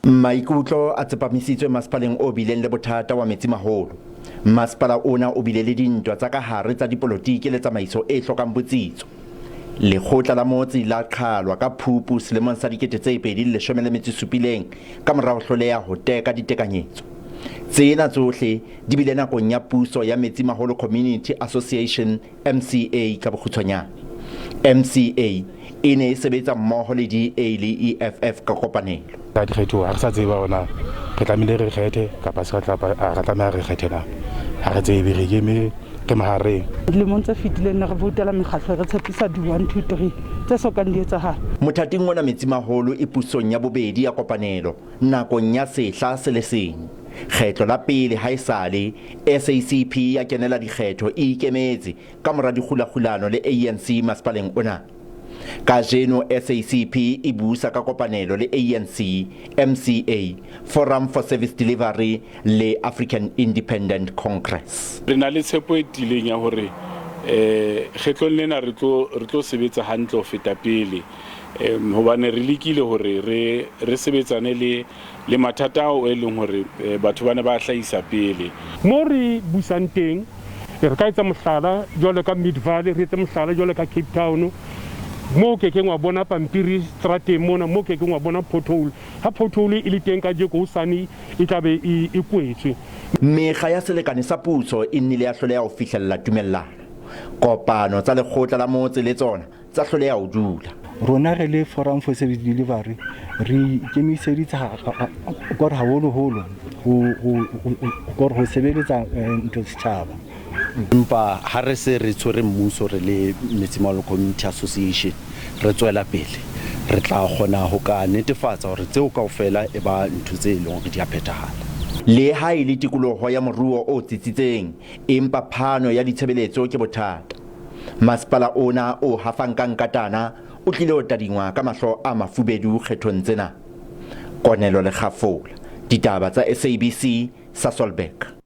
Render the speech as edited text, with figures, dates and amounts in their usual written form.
Maikutlo a tsepamisitswe masepaleng o bileng le bothata wa Metsimaholo. Masepala ona o bile le dintwa tsa ka hare tsa dipolotiki le tsamaiso e hlokang botsitso. Lekgotla la motse la qhalwa ka Phupu selemong sa 2017 ka mora ho hloleha ho teka ditekanyetso. Tsena tsohle di bile nakong ya puso ya Metsimaholo Community Association, MCA ka bokgutshwanyane. MCA e ne e sebetsa mmoho le DA le EFF ka kopanelo. Ka dikgetho ha re sa tseba hore na re tlamehile re kgethe kapa se ra tlameha re kgethe na. Ha re tsebe, re keme re mahareng. Dilemong tse fetileng ne re voutela mekgatlo e re tshepisa di one, two, three tse so kang di etsahala. Mothating ona Metsimaholo e pusong ya bobedi ya kopanelo nakong ya sehla se le seng. Kgetlo la pele haesale SACP ya kenela dikgetho e ikemetse ka mora dikgulakgulano le ANC masepaleng ona. Kajeno SACP e busa ka kopanelo le ANC, MCA, Forum for Service Delivery le African Independent Congress. Re na le tshepo e tiileng ya hore kgetlong lena re tlo re tlo sebetsa hantle ho feta pele hobane re lekile hore re re sebetsane le le mathata ao e leng hore batho ba ne ba hlahisa pele. Mo re busang teng, re ka etsa mohlala jwalo ka Midvaal, re etse mohlala jwalo ka Cape Town, moo o kekeng wa bona pampiri strateng mona, moo o kekeng wa bona pothole. Ha pothole e le teng kajeko, hosane e tla be e kwetswe. Mekga ya selekane sa puso e nnile ya hloleha ho fihlella tumellano. Kopano tsa lekgotla la motse le tsona tsa hloleha ho dula. Rona re le Forum for Service Delivery re ikemiseditse kore haholoholo kore ho sebeletsa ntho setjhaba. Empa ha re se re tshwere mmuso re le Metsimaholo Community Association re tswela pele, re tla kgona ho ka netefatsa hore tseo kaofela e ba ntho tse e leng hore di a phethahala. Leha e le tikoloho ya moruo o tsitsitseng, empa phano ya ditshebeletso ke bothata. Masepala ona o hafang ka nkatana o tlile ho tadingwa ka mahlo a mafubedu kgethong tsena. Konelo Lekgafola, Ditaba tsa SABC, Sasolburg.